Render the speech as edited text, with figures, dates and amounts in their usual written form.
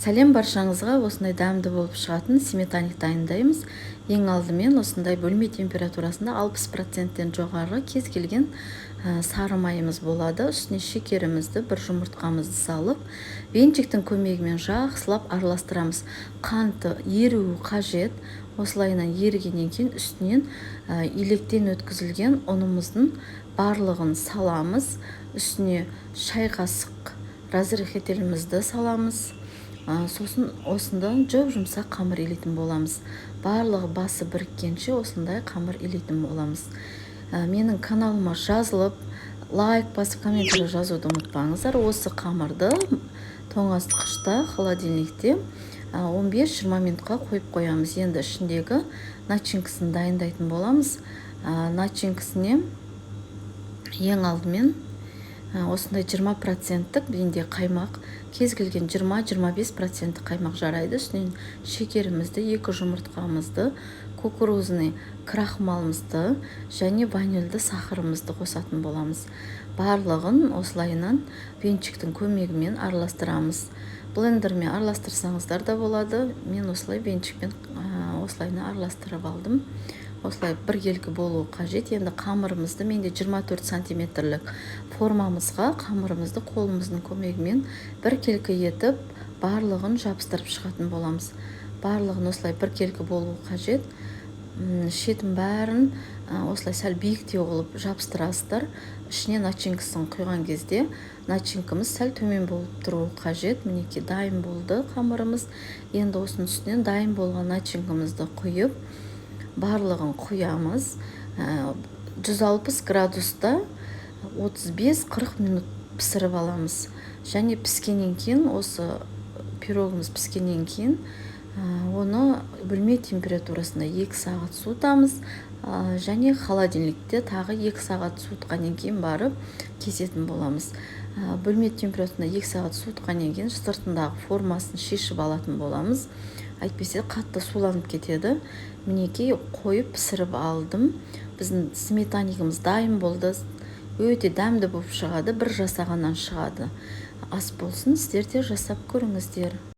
Сәлем баршаңызға! Осындай дәмді болып шығатын сметанник дайындаймыз. Ең алдымен осындай бөлме температурасында 60%-тен жоғары кез келген сары майымыз болады. Үстіне шекерімізді, бір жұмыртқамызды салып, венчиктің көмегімен жақсылап араластырамыз. Қанты еруі қажет. Осылайынан ерігеннен кейін үстінен електен өткізілген ұнымыздың барлығын саламыз. Үстіне шай қасық разрыхлителімізді саламыз. Сосын осындан жұп-жұмсақ қамыр илейтін боламыз. Барлығы басы біріккенше осындай қамыр илейтін боламыз. Менің каналыма жазылып, лайк басып, комментарий жазуды ұмытпаңыздар. Осы қамырды тоңазытқышта, холодильникте 15-20 минутқа қойып қоямыз. Енді ішіндегі начинкасын дайындайтын боламыз. Начинкасіне ең алдымен осындай 20%-тік менде қаймақ, кез келген 20-25%-тік қаймақ жарайды. Үстінен шекерімізді, екі жұмыртқамызды, кукурузный крахмалымызды және ванильді сахарымызды қосатын боламыз. Барлығын осылайынан венчиктің көмегімен араластырамыз. Блендермен араластырсаңыздар да болады. Мен осылай венчикпен осылайынан араластырып алдым. Осылай біркелкі болуы қажет. Енді қамырымызды, менде 24 сантиметрлік формамызға қамырымызды қолымыздың көмегімен біркелкі етіп барлығын жабыстырып шығатын боламыз. Барлығын осылай біркелкі болуы қажет. Шетін бәрін осылай сәл биіктеу қылып жабыстырасыздар. Ішіне начинкасын құйған кезде начинкамыз сәл төмен болып тұруы қажет. Мінекей, дайын болды қамырымыз. Енді осының үстінен дайын болған начинкамызды құйып, барлығын құямыз. 160 градуста 35-40 минут пісіріп аламыз. Және піскеннен кейін, осы пирогымыз піскеннен кейін, оны бөлме температурасында 2 сағат суытамыз және холодильникте тағы 2 сағат суытқаннан кейін барып кесетін боламыз. Бөлме температурасында 2 сағат суытқаннан кейін сыртындағы формасын шешіп алатын боламыз, әйтпесе қатты суланып кетеді. Мінекей, қойып пісіріп алдым. Біздің сметанигіміз дайын болды. Өте дәмді болып шығады, бір жасағаннан шығады. Ас болсын! Сіздер де жасап көріңіздер.